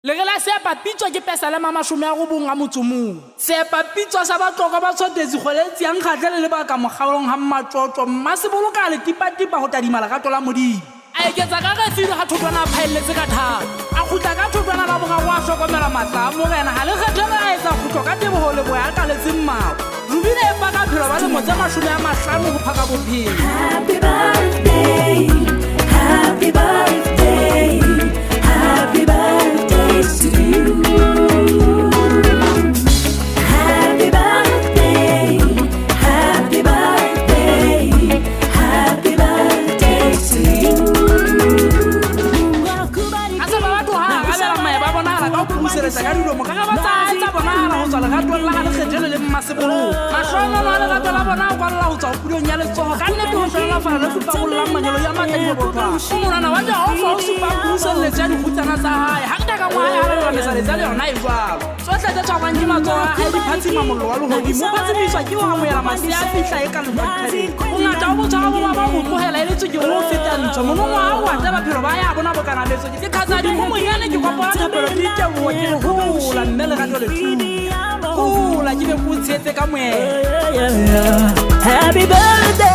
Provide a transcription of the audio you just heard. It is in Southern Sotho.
Lere la seepapitso ke Pesalema 91. Seepapitso sa Batlokwa ba Tshotetse Kgweletsi ya Nkgatle le Lebaka Mokgaolong ha Mmatjotjo Mmaseboloka a le tipatipa ho tadima lerato la Modimo. A eketsa ka Refilwe ha thotwana a phaelletse ka thata. A kgutla ka thotwana la boraro a hlokomela matla a Morena ha lekgethelo a etsa kgutlo ka teboho leboya a kaletse mmawe. Rubile e paka phelo ba lemo tse 50 ho phaka bophelo. Happy birthday, happy birthday, happy birthday to you. Happy birthday, happy birthday, happy birthday to you. Ha se ba batho ha arabela maye ba bonahala ka ho phuruseletsa ka dilomo ka ba tsa hae tsa bonahala ho tswa leratong la Halekgethele le Mmaseboloka. Mahlohonolo a lerato la bona a kwalla ho tswa ho pulong ya letsoho ka nnete ho hlohonolofala le supabollang manyeloi a matla dibobothwana. O monwana wa Jehova o supang puruselletso ya dikgutsana tsa hae. Ha nka ka ngwaha e halalela mesaletsa le yona e jwalo. Tsohle tse tshwarwang ke matsoho a hae di phatsima mollo wa lehodimo. O phatsimiswa ke ho amohela masea a fihla e ka lehlwa dithabeng. Bongata bo botshwara bo baba bo tlohela e le tswekere ho feta ntsho. Monongwaha o ata baphelo ba ya bona bokanabetso. Ke khatsadi ho monyane ke kopola thapelo ke iteboho ke re hola mme lerato le thunya. Hola ke be ke o tshehetse ka moya. Happy birthday.